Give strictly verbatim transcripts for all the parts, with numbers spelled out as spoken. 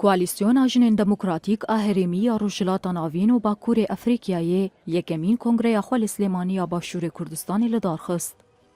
Koalîsyona Jinên Demokratîk a Herêmî ya Rojhilata Navîn û Bakurê Efrîkyayê yekemîn kongreya xwe li Silêmaniya Başûrê Kurdistanê li dar xist.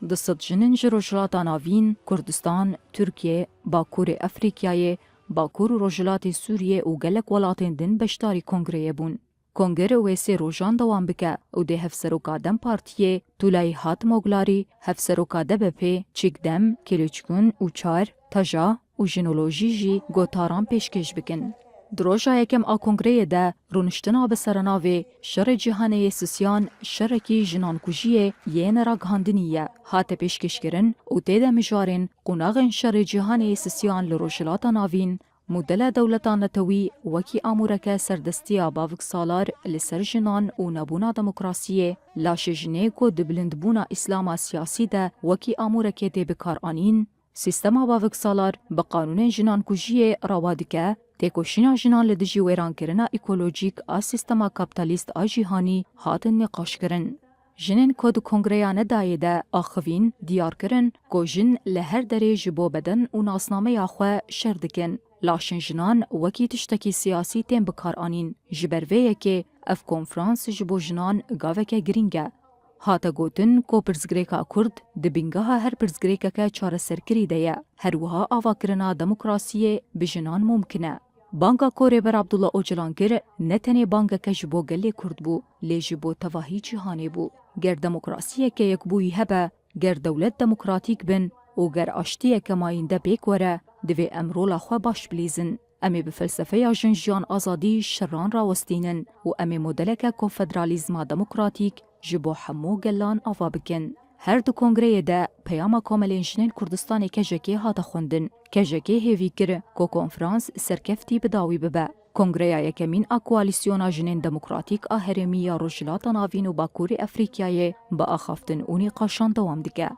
Du sed jinên ji Rojhilata Navîn, Kurdistan, Tirkiye, Bakurê Efrîkyayê, Bakur û Rojhilatê Sûriyê û gelek welatên din beşdarî kongreyê bûn. Kongre wê sê rojan dewam bike û dê hevseroka dem Partiyê Tûlayî Hatmoglarî, hevseroka D B P Çîkdem Kiliçgun û çar, Taja û Jinolojî jî gotaran pêşkêş bikin. Di roja yekem a kongreyê de rûniştina bi serenavê Şerê Cîhanê yê Sisiyan şerekî jinankujiyê yên ragihandinî ye hate pêşkêşkirin û tê de mijarên qonaxên Şerê Cîhanê yê Sisiyan li Rojhilata Navîn, modela dewleta netewî wekî amûreke serdestiya Bavik Salar li ser jinan û nebûna demokrasiyê, laşê jinê ku di bilindbûna îslama siyasî de wekî amûrekê tê bikaranîn, sîstema Bavik Salar bi qanûnên jinankujiyê rewa dike, têkoşîna jinan li dijî wêrankirina ekolojîk a sîstema kapîtalîst a cîhanî hatin nîqaşkirin. Jinên ku di kongreya nedayê de axivîn, diyar kirin ku jin li her derê ji bo beden û nasnameya xwe şer dikin. Laşên jinan wekî tiştekî siyasî tên bikaranîn. Ji ber vê yekê ev konferans ji bo jinan gaveke girîng e. Hate gotin ku pirsgirêka Kurd di bingeha her pirsgirêkeke çareserkirî de ye. Her wiha avakirina demokrasiyê bi jinan mumkin e. Banga ku Rêber Abdullah Ocalan kir, ne tenê bangeke ji bo gelê Kurd bû, lê ji bo tevahî cîhanê bû. Ger demokrasiyeke yekbûyî hebe, ger dewlet demokratîk bin û ger aştiyeke mayînde pêk were, divê em rola xwe baş bilîzin. Em ê bi felsefeya jin, jiyan, azadî şeran rawestînin û em ê modeleke konfederalîzma demokratîk ji bo hemû gelan ava bikin. Her du kongreyê de peyama Komelên Jinên Kurdistanê K J K hate xwendin. K J K hêvî kir ku konferans serkeftî bi dawî bibe. Kongreya yekemîn a Koalîsyona Jinên Demokratîk a Herêmî ya Rojhilata Navîn û Bakurê Efrîkyayê bi axaftin û nîqaşan dewam dike.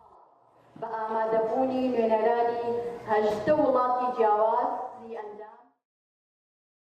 بە ئامادەبوونی نوێنەرانی هەژدە وڵاتی جیاواز، سی ئەندام.